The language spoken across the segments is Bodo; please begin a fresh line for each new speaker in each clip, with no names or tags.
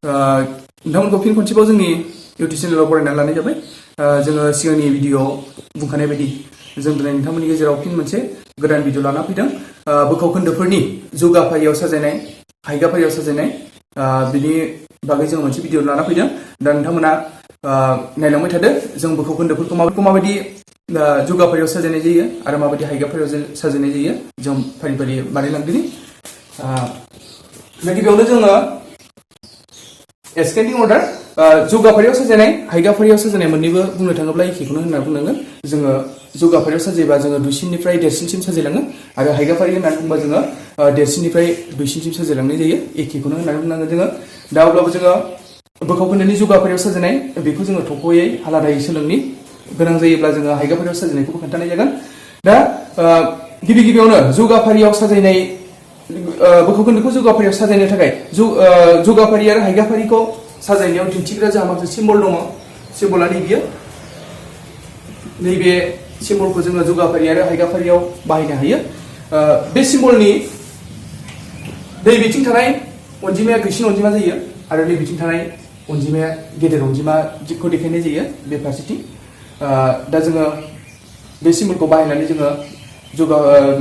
नोंथांमोनखौ फिन खनसेबाव जोंनि इउटिउब चेनेलाव बरायनानै लानाय जाबाय। जोङो सिगांनि भिडिअ'आव बुंखानाय बायदि जों दिनै नोंथांमोननि गेजेराव फिन मोनसे गोदान भिडिअ लाना फैदों। बोखाव खोन्दोफोरनि जौगाफारियाव साजायनाय, हायगाफारियाव साजायनाय बिनि बागै जों मोनसे भिडिअ लाना फैदों। दा नोंथांमोना नायलांबाय थादो जों बोखाव खोन्दोफोरखौ माबायदि जौगाफारियाव साजायनाय जायो आरो माबायदि हायगाफारियाव साजायनाय जायो जों फारि फारि बानायलांदिनि। गिबियावनो जोङो एसेन्डिं अर्डार जौगाफारियाव साजायनाय, हायगाफारियाव साजायनाय मोननैबो बुंनो थाङोब्ला एखेखौनो होनना बुंनांगोन। जोङो जौगाफारियाव साजायोबा जोङो दुइसिननिफ्राय देरसिनसिम साजायलाङो आरो हायगाफारि होननानै बुंबा जोङो देरसिननिफ्राय दुइसिनसिम साजायलांनाय जायो, एखेखौनो होननानै बुंनांगोन जोङो। दा अब्लाबो जोङो बोखाव खोन्दोनि जौगाफारियाव साजायनाय बेखौ जोङो थख'यै आलादायै सोलोंनि, गोनां जायोब्ला जोङो हायगाफारियाव साजायनायखौबो खोन्थानाय जागोन। दा गिबियावनो जौगाफारियाव साजायनाय बोखाव खोन्दोखौ जौगाफारियाव साजायनो थाखाय जौगाफारि आरो हायगाफारिखौ साजायनायाव दिन्थिग्रा जोंहा माखासे सिम्बल दङ। सिम्बला नैबेयो, नैबे सिम्बलखौ जोङो जौगाफारि आरो हायगाफारियाव बाहायनो हायो। बे सिम्बलनि नैबेथिं थानाय अनजिमाया गैसिन अनजिमा जायो आरो नैबेथिं थानाय अनजिमाया गेदेर अनजिमाखौ देखायनाय जायो बे फारसेथिं। दा जोङो बे सिम्बलखौ बाहायनानै जोङो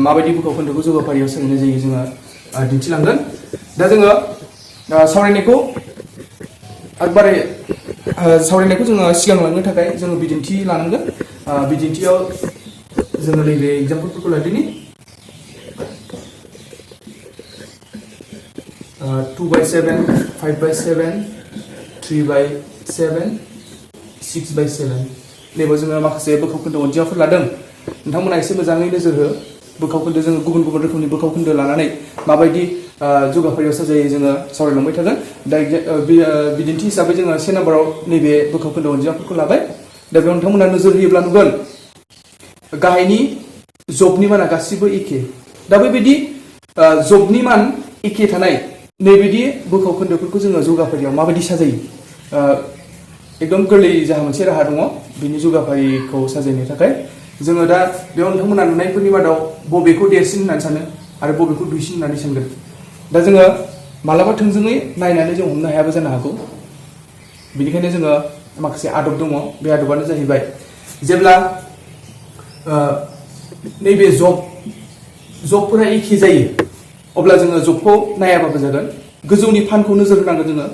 माबायदि बोखाव खोन्दोखौ जौगाफारियाव साजायनाय जायो जोङो दिन्थिलांगोन। दा जोङो सावरायनायखौ जोङो सिगांलांनो थाखाय जोङो बिदिन्थि लानांगोन। बिदिन्थियाव जोङो नैबे एग्जाम्पलफोरखौ लादिनि। 2/7, 5/7, 3/7, 6/7 नैबेयाव जोङो माखासे बोखाव खोन्दो अनजिमाफोर लादों। नोंथांमोना एसे मोजाङै नोजोर हो। बोखाव खोन्दो जोङो गुबुन गुबुन रोखोमनि बोखाव खोन्दो लानानै माबायदि जौगाफारियाव साजायो जोङो सावरायलांबाय थागोन। दा बिदिन्थि हिसाबै जोङो 1 नाम्बाराव नैबे बोखाव खोन्दो अनजिमाफोरखौ लाबाय। दा बेयाव नोंथांमोना नोजोर होयोब्ला नुगोन गाहायनि जबनि माना गासिबो एखे। दा बेबायदि जबनि मान एखे थानाय नैबायदि बोखाव खोन्दोफोरखौ जोङो जौगाफारियाव माबायदि साजायो, एकदम गोरलै जोंहा मोनसे राहा दङ बिनि जौगाफारिखौ साजायनो थाखाय। जोङो दा बेयाव नोंथांमोना नुनायफोरनि मादाव बबेखौ देरसिन होननानै सानो आरो बबेखौ दुइसिन होननानै सानगोन। दा जोङो मालाबा थोंजोङै नायनानै जों हमनो हायाबो जानो हागौ। बेनिखायनो जोङो माखासे आदब दङ। बे आदबानो जाहैबाय जेब्ला नैबे जबफोरा एखे जायो अब्ला जोङो जबखौ नायाबाबो जागोन, गोजौनि फानखौ नोजोर होनांगोन जोङो।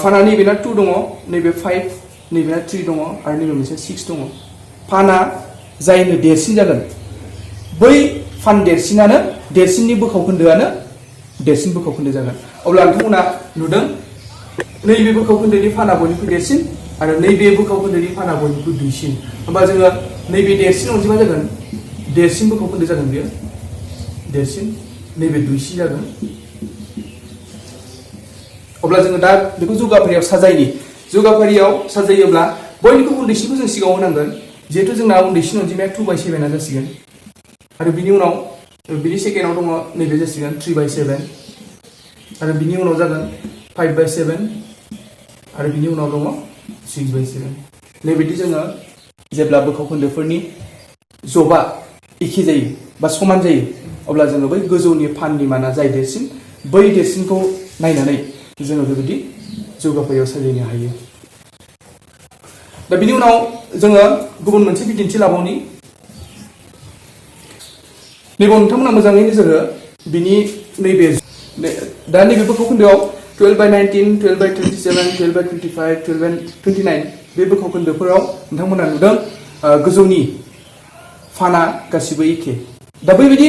फाना नैबेना 2 दङ, नैबे 5, नैबेना 3 दङ आरो नैबे मोनसे 6 दङ। फाना जायनो देरसिन जागोन बै फान देरसिनानो, देरसिननि बोखाव खोन्दोआनो देरसिन बोखाव खोन्दो जागोन। अब्ला नोंथांमोना नुदों नैबे बोखाव खोन्दोनि फाना बयनिख्रुइ देरसिन आरो नैबे बोखाव खोन्दोनि फाना बयनिख्रुइ दुइसिन। होमबा जोङो नैबे देरसिन अनजिमा जागोन, देरसिन बोखाव खोन्दो जागोन बेयो देरसिन, नैबे दुइसिन जागोन। अब्ला जोङो दा बेखौ जौगाफारियाव साजायनि। जौगाफारियाव साजायोब्ला बयनिख्रुइ उन्दैसिनखौ जों सिगाङाव होनांगोन। जिहेथु जोंना उन्दैसिन अनजिमाया 2/7 जासिगोन आरो बिनि उनाव बिनि सेकेन्डआव दङ नैबे जासिगोन 3/7 आरो बिनि उनाव जागोन 5/7 आरो बिनि उनाव दङ 6/7। नैबायदि जोङो जेब्ला बोखाव खोन्दोफोरनि जबा एखे जायो बा समान जायो अब्ला जोङो बै गोजौनि फाननि माना जाय देरसिन बै देरसिनखौ नायनानै जोङो बेबायदि जौगाफारियाव साजायनो हायो। दा बिनि उनाव जोङो गुबुन मोनसे बिदिन्थि लाबावनि। नैबाव नोंथांमोना मोजाङै नोजोर हो। बिनि दा नैबे बोखाव खोन्दोआव 12/19, 12/27, 12/25, 12/29 बे बोखाव खोन्दोफोराव नोंथांमोना नुदों गोजौनि फाना गासिबो एखे। दा बैबायदि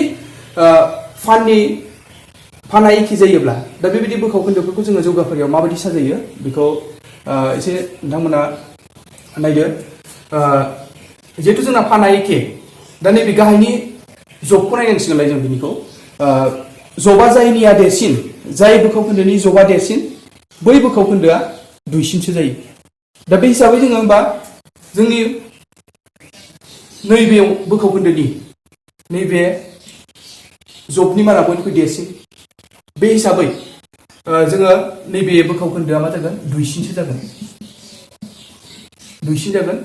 फाना एखे जायोब्ला दा बेबायदि बोखाव खोन्दोफोरखौ जोङो जौगाफारियाव माबायदि साजायो बेखौ एसे नोंथांमोना नायदो। जिहेथु जोंना फाना एखे, दा नैबे गाहायनि जबखौ नायनांसिगोनलाय जों बिनिखौ। जबा जायनिया देरसिन, जाय बोखाव खोन्दोनि जबा देरसिन बै बोखाव खोन्दोआ दुइसिनसो जायो। दा बे हिसाबै जोङो होमबा जोंनि नैबे बोखाव खोन्दोनि नैबे जबनि माना बयनिख्रुइ देरसिन, बे हिसाबै जोङो नैबे बोखाव खोन्दोआ मा जागोन, दुइसिनसो जागोन, दुइसिन जागोन।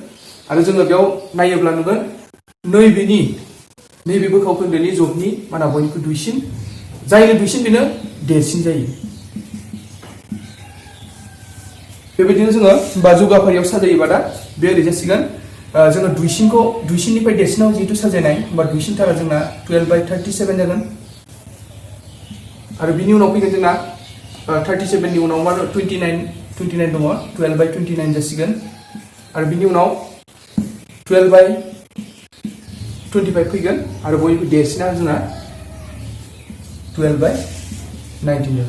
आरो जोङो बेयाव नायोब्ला नुगोन नैबे बोखाव खोन्दोनि जबनि माना बयनिख्रुइ दुइसिन, जायनो दुइसिन बेनो देरसिन जायो। बेबायदिनो जोङो होमबा जौगाफारियाव साजायोबा दा बे ओरै जासिगोन जोङो दुइसिननिफ्राय देरसिनाव जिहेतु साजायनाय होमबा दुइसिनथारा जोंना 12/37 जागोन आरो बिनि उनाव फैगोन जोंना 37 नि उनाव मा 29 दङ 12/29 जासिगोन आरो बिनि उनाव 12/25 फैगोन आरो बयनिख्रुइ देरसिना जोंना 12/19 जागोन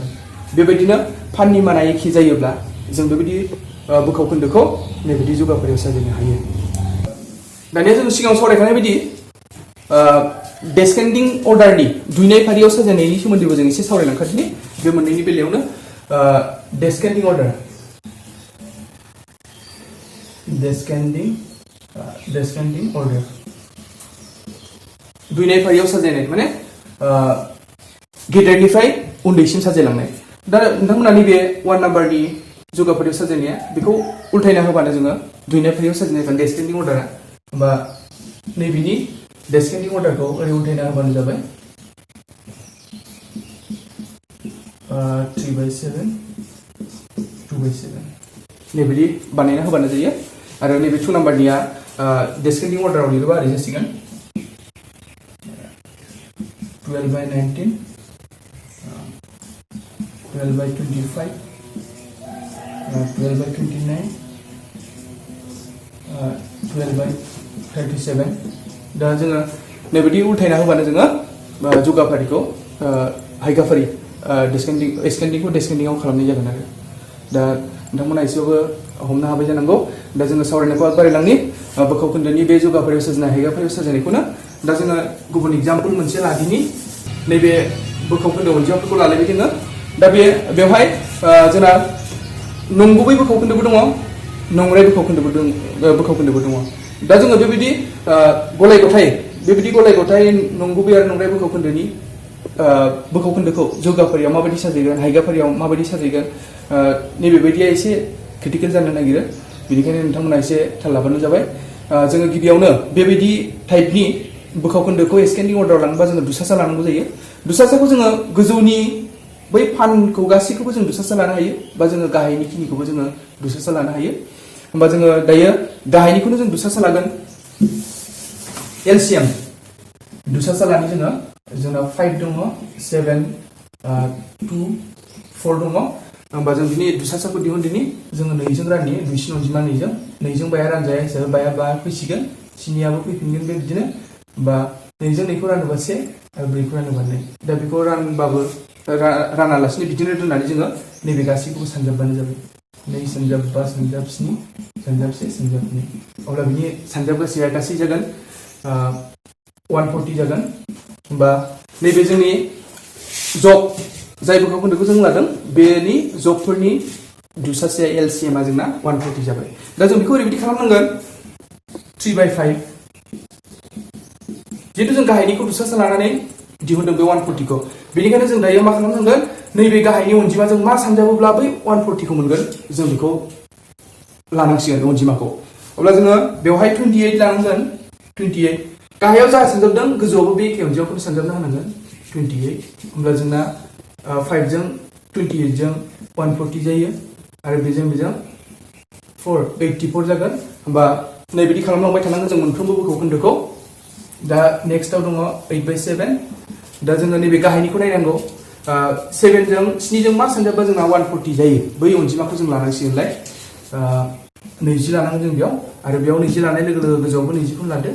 बेबायदिनो फाननि माना एखे जायोब्ला जों बेबायदि बोखाव खोन्दोखौ नैबायदि जौगाफारियाव साजायनो हायो दानिया जों सिगाङाव सावरायखानाय बायदि डेस्केन्डिं अर्डारनि दुइनाय फारियाव साजायनायनि सोमोन्दैबो जों एसे सावरायलांखादिनि बे मोननैनि बेलायावनो डेस्केन्डिं अर्डार दुइनाय फारियाव साजायनाय माने गेदेरनिफ्राय उन्दैसिम साजायलांनाय दा नोंथांमोना नैबे 1 नाम्बारनि जौगाफारियाव साजायनाया बेखौ उल्थायना होबानो जोङो दुइनाय फारियाव साजायनाय डेस्केन्डिं अर्डारा होमबा नैबेनि डेस्केन्डिं अर्डारखौ ओरै उल्थायना होबानो जाबाय 3/7 2/7 नैबायदि बानायना होबानो जायो आरो नैबे 2 नाम्बारनिया डेस्केन्डिं अर्डाराव लिरोबा ओरै जासिगोन 12/19 12/25 12/29 12/37 दा जोङो नैबायदि उल्थायना होबानो जोङो जौगाफारिखौ हाइगाफारि एस्केन्डिंखौ डेस्केन्डिंआव खालामनाय जागोन आरो दा नोंथांमोना एसेबाबो हमनो हाबाय जानांगौ दा जोङो सावरायनायखौ बारायलांनि बोखाव खोन्दोनि बे जौगाफारियाव साजायनाय हाइगाफारियाव साजायनायखौनो दा जोङो गुबुन एग्जाम्पल मोनसे लादिनि नैबे बोखाव खोन्दो अनजिमाफोरखौ लालायबाय जोङो दा बेवहाय जोंना नंगुबै बोखाव खोन्दोबो दङ नंराय बोखाव खोन्दोबो दङ दा जोङो बेबायदि गलाय गथाय नंगुबै आरो नंराय बोखाव खोन्दोखौ जौगाफारियाव माबायदि साजायगोन हाइगाफारियाव माबायदि साजायगोन नैबेबायदिया एसे क्रिटिकेल जानो नागिरो बेनिखायनो नोंथांमोना एसे थाल लाबानो जाबाय जोङो गिबियावनो बेबायदि टाइपनि बोखाव खोन्दोखौ एस्केन्डिं अर्डाराव लाङोबा जोङो दुसासा लानांगौ जायो दुसासाखौ जोङो गोजौनि बै फानखौ गासैखौबो जों दुसासा लानो हायो बा जोङो गाहायनि खिनिखौबो जोङो दुसासा लानो हायो होमबा जोङो दायो गाहायनिखौनो जों दुसासा लागोन एलसिएम दुसासा लानि जोंना 5 दङ 7 2 4 दङ होमबा जों बिनि दुसासाखौ दिहुनदिनि जोङो 2 जों राननि दुइसिन अनजिमा 2 जों बाया रानजाया हिसाबै बाया फैसिगोन स्नियाबो फैफिनगोन बेबायदिनो होमबा 2 जों 2 खौ रानोबा 1 आरो 2 खौ रानोबा 2 दा बेखौ रानबाबो रानालासिनो बिदिनो दोननानै जोङो नैबे गासैखौबो सानजाबबानो जाबाय 2 सानजाब 5 सानजाब 7 सानजाब 1 सानजाब 2 अब्ला बिनि सानजाब गासैया गासै जागोन 140 जागोन होमबा नैबे जोंनि जब जाय बोखाव खोन्दोखौ जों लादों बेनि जबफोरनि दुसासाया एलसिएमआ जोंना 140 जाबाय दा जों बेखौ ओरैबायदि खालामनांगोन 3/5 जिहेतु जों गाहायनिखौ दुसासा लानानै दिहुनदों बे 140 खौ बेनिखायनो जों दायो मा खालामनांगोन नैबे गाहायनि अनजिमाजों मा सानजाबोब्ला बै 140 खौ मोनगोन जों बेखौ लानांसिगोन अनजिमाखौ अब्ला जोङो बेवहाय 28 लानांगोन 28 गाहायाव जा सानजाबदों गोजौआवबो बे एखे अनजिमाखौनो सानजाबना होनांगोन 28 होमब्ला जोंना 5 जों 28 जों 140 जायो आरो बेजों 84 जागोन होमबा नैबायदि खालामलांबाय थानांगोन जों मोनफ्रोमबो बोखाव खोन्दोखौ दा नेक्स्टआव दङ 8/7 दा जोङो नैबे गाहायनिखौ नायनांगौ 7 जों 7 जों मा सानजाबबा जोंना 140 जायो बै अनजिमाखौ जों लानांसिगोनलाय 20 लानांगोन जों बेयाव आरो बेयाव 20 लानाय लोगो लोगो गोजौआवबो 20 खौनो लादो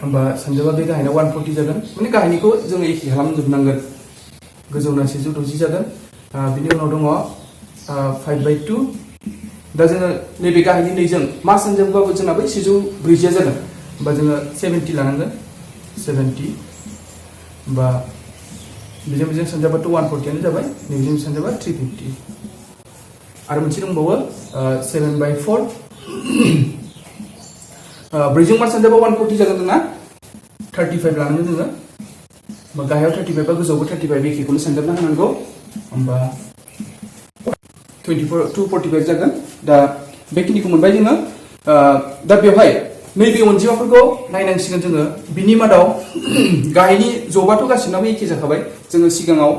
होमबा सानजाबा बे गाहायना 140 जागोन माने गाहायनिखौ जोङो एखे खालामजोबनांगोन गोजौना 160 जागोन बिनि उनाव दङ 5/2 दा जोङो नैबे गाहायनि 2 जों मा सानजाबबाबो जोंना बै 140 जागोन होमबा जोङो 70 लानांगोन 70 होमबा बेजों सानजाबाथ' 140 आनो जाबाय नैबेजों सानजाबा 350 आरो मोनसे दंबावो 7/4 ब्रैजों मा सानजाबा 140 जागोन जोंना 35 लानांगोन जोङो होमबा गाहायाव 35 बा गोजौआवबो 35 एखेखौनो सानजाबना होनांगौ होमबा 245 जागोन दा बेखिनिखौ मोनबाय जोङो दा बेवहाय नैबे अनजिमाफोरखौ नायनांसिगोन जोङो बिनि मादाव गाहायनि जबाथ' गासिनाबो एखे जाखाबाय जोङो सिगाङाव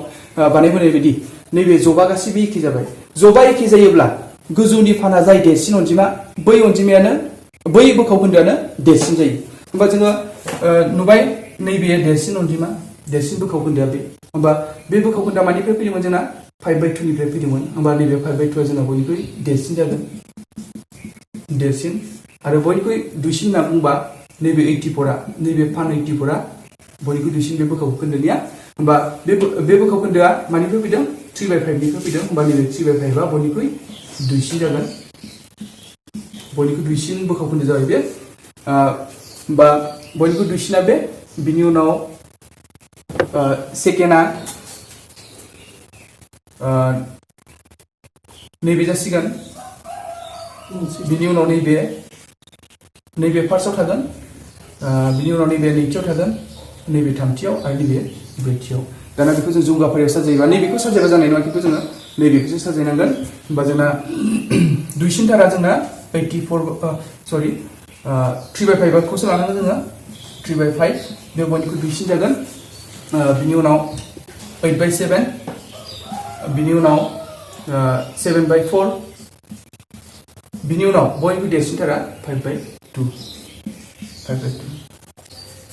बानायबोनाय बायदि नैबे जबा गासिबो एखे जाबाय जबा एखे जायोब्ला गोजौनि फाना जाय देरसिन अनजिमा बै अनजिमायानो बै बोखावखोन्दोआनो देरसिन जायो। होमबा जोङो नुबाय नैबे देरसिन अनजिमा देरसिन बोखावखोन्दोआ बे। होमबा बे बोखावखोन्दोआ मानिफ्राय फैदोंमोन जोंना 5/2 निफ्राय फैदोंमोन। होमबा नैबे 5/2 आ जोंना बयनिख्रुइ देरसिन जागोन देरसिन आरो बयनिख्रुइ दुइसिन होनना बुंबा नैबे 84 आ नैबे फान 84 आ बयनिख्रुइ दुइसिन बे बोखावखोन्दोनिया। होमबा बे बोखावखोन्दोआ मानिफ्राय फैदों 3/5 निफ्राय फैदों। होमबा नैबे 3/5 आ बयनिख्रुइ दुइसिन जागोन बयनिख्रुइ दुइसिन बोखावखोन्दो जाबाय बे। होमबा बयनिख्रुइ दुइसिना बे। बिनि उनाव सेकेन्डआ नैबे जासिगोन। बिनि उनाव नैबे फार्स्टआव थागोन। बिनि उनाव नैबे नैथियाव थागोन नैबे थामथियाव आरो नैबे ब्रैथियाव। दाना बेखौ जों जौगाफारियाव साजायोबा नैबेखौ साजायबा जानाय नङा खिन्थु जोङो नैबेखौसो साजायनांगोन। होमबा जोंना दुइसिनथारा जोंना 3/5 खौसो लानांगोन जोङो 3/5 बे बयनिख्रुइ दुइसिन जागोन। बिनि उनाव 8/7 बिनि उनाव 7/4 बिनि उनाव बयनिख्रुइ देरसिनथारा 5/2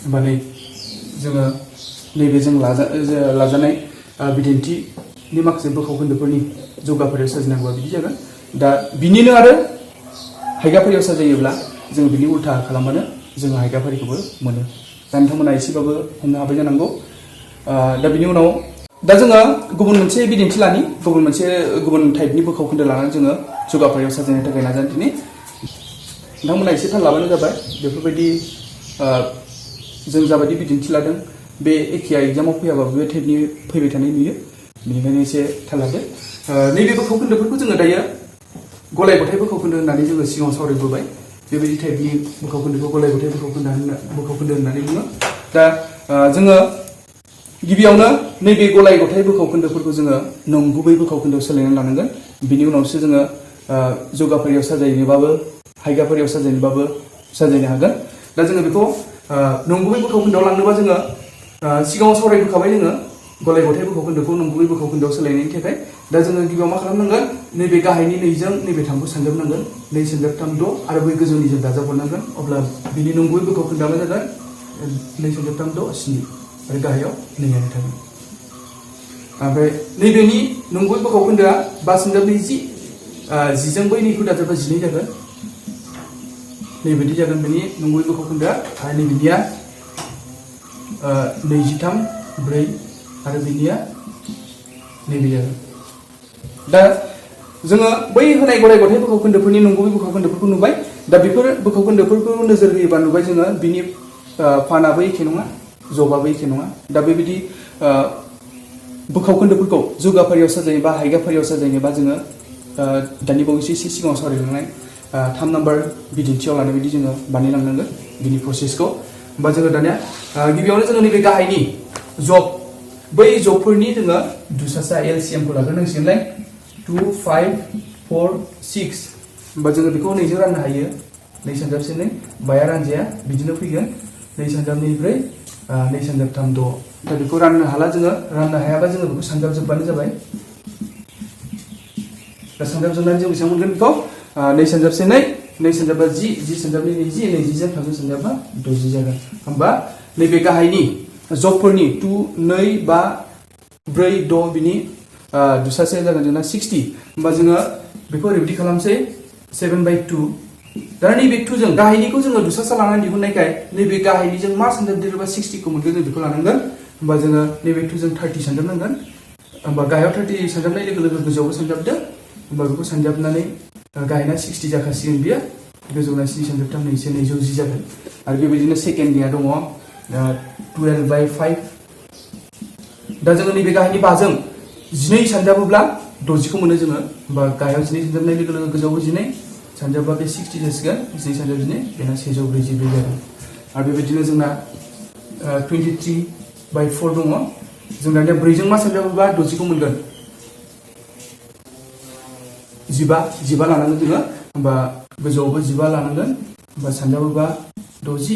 होमबा नै जोङो नैबे जों लाजानाय बिदिन्थिनि माखासे बोखावखोन्दोफोरनि जौगाफारियाव साजायनांगौआ बिदि जागोन। दा बिनिनो आरो हायगाफारियाव साजायोब्ला जों बिनि उल्था खालामबानो जोङो हायगाफारिखौबो मोनो। दा नोंथांमोना एसेबाबो हमनो हाबाय जानांगौ। दा बिनि उनाव दा जोङो गुबुन मोनसे बिदिन्थि लानि गुबुन टाइपनि बोखावखोन्दो लानानै जोङो जौगाफारियाव साजायनो थाखाय नाजानोदिनि। नोंथांमोना एसे थाल लाबानो जाबाय। बेफोरबायदि जों जाबायदि बिदिन्थि लादों बे एखेया एग्जामाव फैयाबाबो बे टाइपनि फैबाय थानाय नुयो। बेनिखायनो एसे थाल लादो। नैबे बोखावखोन्दोफोरखौ जोङो दायो गलाय गथाय बोखावखोन्दो होननानै जोङो सिगाङाव सावरायबोबाय। बेबायदि टाइपनि बोखावखोन्दोखौ गलाय गथाय बोखावखोन्दो होननानै बुङो। दा जोङो गिबियावनो नैबे गलाय गथाय बोखावखोन्दोफोरखौ जोङो नंगुबै बोखावखोन्दोआव सोलायनानै लानांगोन। बिनि उनावसो जोङो जौगाफारियाव साजायनोबाबो हायगाफारियाव साजायनोबाबो साजायनो हागोन। दा जोङो बेखौ नंगुबै बोखावखोन्दोआव लांनोबा जोङो सिगाङाव सावरायबोखाबाय जोङो गलाय गथाय बोखावखोन्दोखौ नंगुबै बोखावखोन्दोआव सोलायनायनि थाखाय। दा जोङो गिबियाव मा खालामनांगोन नैबे गाहायनि 2 जों नैबे 3 खौ सानजाबनांगोन। 2 3 6 आरो बै गोजौनिजों दाजाबहरनांगोन। अब्ला बिनि नंगुबै बोखावखोन्दोआ मा जागोन 2 3 6 7 आरो गाहायाव 2आनो थागोन। ओमफ्राय नैबेनि नंगुबै बोखावखोन्दोआ 5 3 20 10जों बै 2खौ दाजाबबा 12 जागोन। नैबायदि जागोन बेनि नंगुबै बोखावखोन्दोआ। आरो नैबेनिया 23 4 आरो बेनिया नैबे जागोन। दा जोङो बै होनाय गलाय गथाय बोखावखोन्दोफोरनि नंगुबै बोखावखोन्दोफोरखौ नुबाय। दा बेफोर बोखावखोन्दोफोरखौ नोजोर होयोबा नुबाय जोङो बिनि फानाबो एखे नङा जबाबो एखे नङा। दा बेबायदि बोखावखोन्दोफोरखौ जौगाफारियाव साजायनोबा हायगाफारियाव साजायनोबा जोङो दानि बावैसो एसे सिगाङाव सावरायलांनाय 3 नाम्बार बिदिन्थियाव लानाय बायदि जोङो बानायलांनांगोन बिनि प्रसेसखौ। होमबा जोङो दानिया गिबियावनो जोङो नैबे गाहायनि जब बै जबफोरनि जोङो दुसासा एलसिएमखौ लाग्रोनांसिगोनलाय 2 5 4 6। होमबा जोङो बेखौ 2 जों राननो हायो। 2 सानजाबसे 2 बाया रानजाया बिदिनो फैगोन। 2 सानजाबनै 4 2 सानजाब 3 6। दा बेखौ राननो हाला जोङो राननो हायाबा जोङो बेखौ सानजाबजोबबानो जाबाय। दा सानजाबजोबनानै जों बेसेबां मोनगोन बेखौ 2 सानजाबसे 2 2 सानजाबा 10 10 सानजाबनै 20 20 जों 3 सानजाबा 60 जागोन। होमबा नैबे गाहायनि जबफोरनि 2 2 5 4 6 बिनि दुसासे जागोन जोंना 60। होमबा जोङो बेखौ ओरैबायदि खालामसै 7/2। दा नैबे 2 जों गाहायनिखौ जोङो दुसासा लानानै दिहुननायखाय नैबे गाहायनिजों मा सानजाबदेरोबा 60खौ मोनगोन जों बेखौ लानांगोन। होमबा जोङो नैबे 2 जों 30 सानजाबनांगोन। होमबा गाहायाव 30 सानजाबनाय लोगो लोगो गोजौआवबो सानजाबदो। होमबा बेखौ सानजाबनानै गाहायना 60 जाखासिगोन बियो। गोजौना 60 सानजाबथाम 210 जागोन। आरो बेबायदिनो सेकेन्डनिया दङ 12/5। दा जोङो नैबे गाहायनि 5 जों 12 सानजाबोब्ला 60खौ मोनो जोङो। होमबा गाहायाव 12 सानजाबनाय लोगो लोगो गोजौआवबो 12 सानजाबबा बे 60 जासिगोन। 12 सानजाब 12 बेना 144 जागोन। आरो बेबायदिनो जोंना 23/4 दङ। जों दानिया 4 जों मा सानजाबोब्ला 60खौ मोनगोन 15 लानांगोन जोङो। होमबा गोजौआवबो 15 लानांगोन। होमबा सानजाबोब्ला 60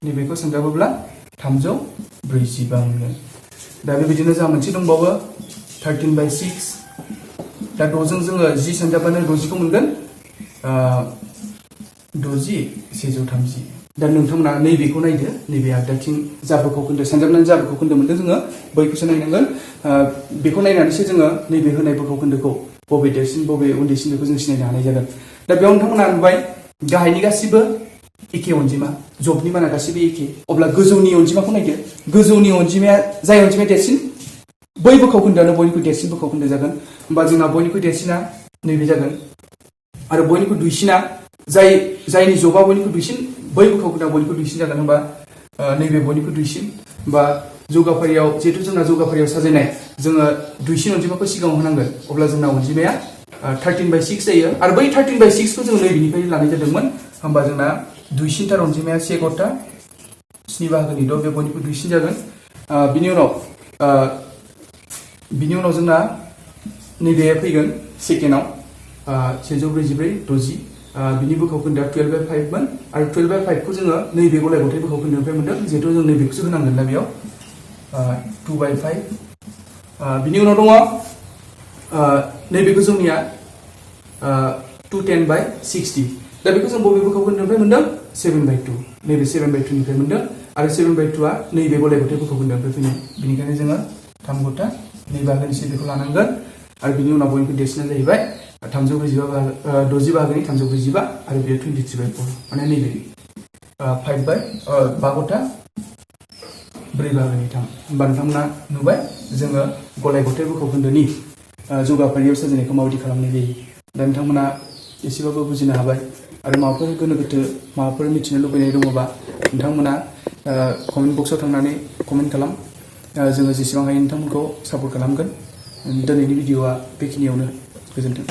नैबेखौ सानजाबोब्ला 345 मोनगोन। दा बेबायदिनो जोंहा मोनसे दंबावो 13/6 दा 6जों जोङो 10 सानजाबानो 60 खौ मोनगोन 60 130 दा नोंथांमोना नैबेखौ नायदो नैबे आगदाथिं जा बोखावखोन्दो सानजाबनानै जा बोखावखोन्दो मोनदों जोङो बैखौसो नायनांगोन बेखौ नायनानैसो जोङो नैबे होनाय बोखावखोन्दोखौ बबे देरसिन बबे उन्दैसिन बेखौ जों सिनायनो हानाय जागोन दा बेयाव नोंथांमोना नुबाय गाहायनि गासिबो एखे अनजिमा जबनि माना गासिबो एखे अब्ला गोजौनि अनजिमाखौ नायदो गोजौनि अनजिमाया जाय अनजिमाया देरसिन बै बोखावखोन्दोआनो बयनिख्रुइ देरसिन बोखावखोन्दो जागोन होमबा जोंना बयनिख्रुइ देरसिना नैबे जागोन आरो बयनिख्रुइ दुइसिना जायनि जबा बयनिख्रुइ दुइसिन बै बोखावखोन्दोआ बयनिख्रुइ दुइसिन जागोन होमबा नैबे बयनिख्रुइ दुइसिन होमबा जौगाफारियाव जिहेतु जोंना जौगाफारियाव साजायनाय जोङो दुइसिन अनजिमाखौ सिगाङाव होनांगोन अब्ला जोंना अनजिमाया 13/6 जायो आरो बै 13/6 खौ जों नैबेनिफ्राय लानाय जादोंमोन होमबा जोंना दुइसिनथार अनजिमाया 1/4 7 बाहागोनि 6 बे बयनिख्रुइ दुइसिन जागोन बिनि उनाव जोंना नैबे फैगोन सेकेन्डआव 144/60 बिनि बोखावखोन्दोआ 12/5 मोन आरो 12/5 खौ जोङो नैबे गलाय गथाय बोखावखोन्दोनिफ्राय मोनदों जिहेतु जों नैबेखौसो होनांगोन दा बेयाव 2/5 बिनि उनाव दङ नैबे गोजौनिया 210/60 दा बेखौ जों बबे बोखावखोन्दोनिफ्राय मोनदों 7/2 नैबे 7/2 निफ्राय मोनदों आरो 7/2 नैबे गलाय गथाय बोखावखोन्दोनिफ्राय फैनाय बेनिखायनो जोङो 3/4 नै बाहागोनि बेखौ लानांगोन आरो बिनि उनाव बयनिख्रुइ देरसिना जाहैबाय 345 60 बाहागोनि 345 आरो बेयो 23/4 माने नैबे 5/5 4 बाहागोनि 3 होमबा नोंथांमोना नुबाय जोङो गलाय गथाय बोखावखोन्दोनि जौगाफारियाव साजायनायखौ माबायदि खालामनाय जायो दा नोंथांमोना एसेबाबो बुजिनो हाबाय आरो माबाफोर गोनो गोथो माबाफोर मिथिनो लुबैनाय दङबा नोंथांमोना कमेन्ट बक्सआव थांनानै कमेन्ट खालाम जोङो जेसेबां हायो नोंथांमोनखौ सापर्ट खालामगोन दिनैनि भिडिअआ बेखिनियावनो गोजोन्थों।